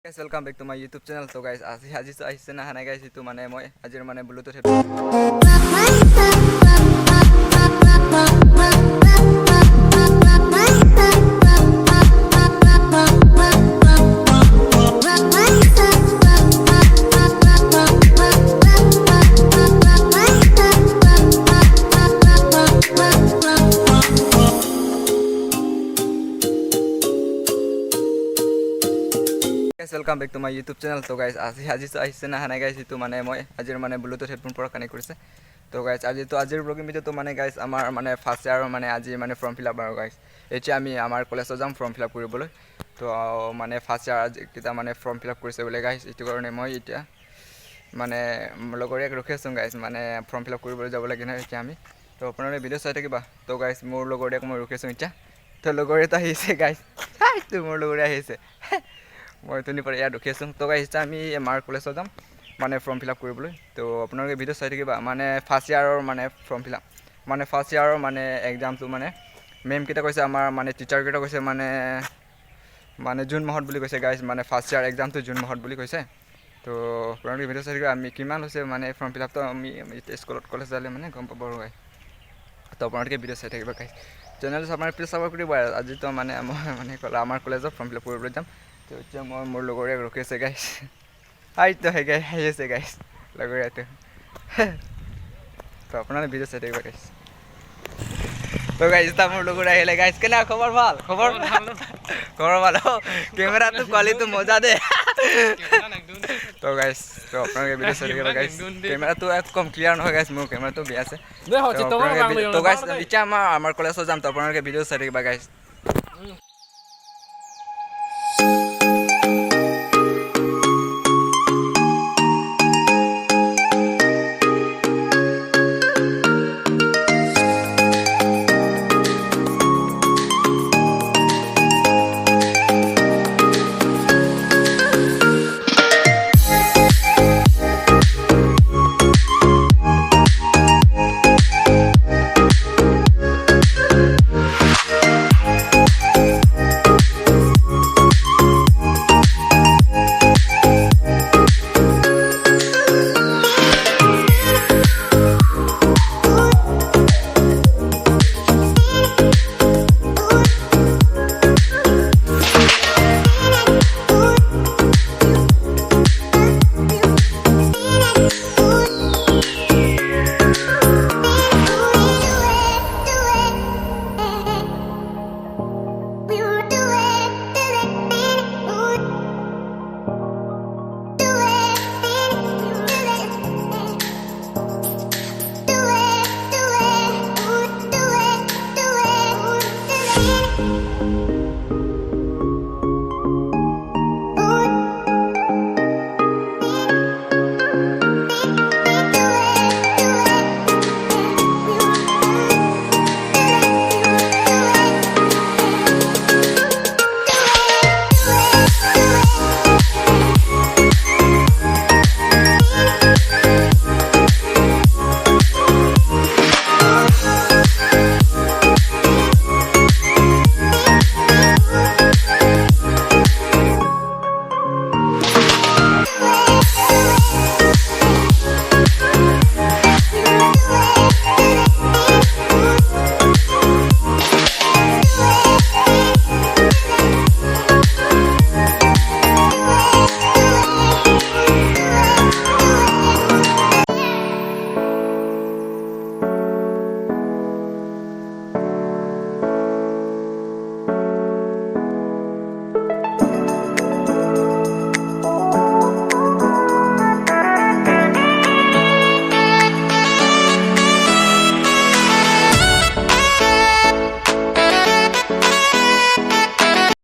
Guys, welcome back to my YouTube channel. তো গাইছ, আজি আজি আহিছে না নাই গাইছ, এইটো মানে মই আজিৰ মানে Bluetooth guys, welcome back to my YouTube channel. তো গাইছ, আজি আজি আহিছে না নাই গাইছ, এইটো মানে মই আজিৰ মানে ব্লুটুথ হেডফোন পৰা কানেক্ট কৰিছে। তো গাইছ, আজি তো আজিৰ ব্লগিং ভিডিঅ'টো মানে গাইছ, আমাৰ মানে ফাৰ্ষ্ট ইয়াৰৰ মানে আজি মানে ফৰ্ম ফিল আপ আৰু গাইছ, এতিয়া আমি আমাৰ কলেজত যাম ফৰ্ম ফিল আপ কৰিবলৈ। তো মানে ফাৰ্ষ্ট ইয়াৰ আজি কেইটা মানে ফৰ্ম ফিল আপ কৰিছে বোলে গাইছ। এইটো কাৰণে মই এতিয়া মানে লগৰীয়াক ৰখি আছোঁ গাইছ, মানে ফৰ্ম ফিল আপ কৰিবলৈ যাব লাগে নহয় এতিয়া আমি। তো আপোনালোকে ভিডিঅ' চাই থাকিবা। তো গাইছ, মোৰ লগৰীয়াক মই ৰখি আছোঁ এতিয়া। তো লগৰীয়াটো আহিছে গাইছ, তো মোৰ লগৰীয়া আহিছে, মই অথনিৰ পৰা ইয়াত ৰখি আছোঁ। তো গাইছ, এতিয়া আমি আমাৰ কলেজত যাম মানে ফৰ্ম ফিল আপ কৰিবলৈ। তো আপোনালোকে ভিডিঅ' চাই থাকিবা। মানে ফাৰ্ষ্ট ইয়াৰৰ মানে ফৰ্ম ফিল আপ, মানে ফাৰ্ষ্ট ইয়াৰৰ মানে এক্সামটো মানে মেমকেইটা কৈছে, আমাৰ মানে টিচাৰকেইটা কৈছে, মানে মানে জুন মাহত বুলি কৈছে গাইজ। মানে ফাৰ্ষ্ট ইয়াৰ এক্সামটো জুন মাহত বুলি কৈছে। তো আপোনালোকে ভিডিঅ' চাই থাকিব, আমি কিমান হৈছে মানে ফৰ্ম ফিল আপটো আমি এতিয়া স্কুলত কলেজ যালে মানে গম পাব আৰু গাইজ। তো আপোনালোকে ভিডিঅ' চাই থাকিব গাইজ। চেনেলটো আপোনাৰ প্লিজ ছাপোৰ্ট কৰিব। আজিতো মানে মই মানে আমাৰ কলেজত ফৰ্ম ফিল আপ কৰিবলৈ যাম। তো এতিয়া মই মোৰ লগৰীয়াক ৰখি আছে গাইজ। আইতো সেই গাই আহি আছে গাইজ লগৰীয়াটো। তো আপোনালোকে ভিডিঅ' চাই থাকিব গাইজ। তো গাইজ, এতিয়া মোৰ লগৰ আহিলে গাইজ। কেনে খবৰ? ভাল খবৰ, খবৰ ভাল। কেমেৰাটো কোৱালিটি মজা দে। তো গাইজ, তো আপোনালোকে ভিডিঅ' চাই থাকিব গাইজ। কেমেৰাটো একদম ক্লিয়াৰ নহয় গাইজ, মোৰ কেমেৰাটো বেয়া আছে। তো গাইজ, এতিয়া আমাৰ আমাৰ কলেজত যাম। তো আপোনালোকে ভিডিঅ' চাই থাকিবা গাইজ।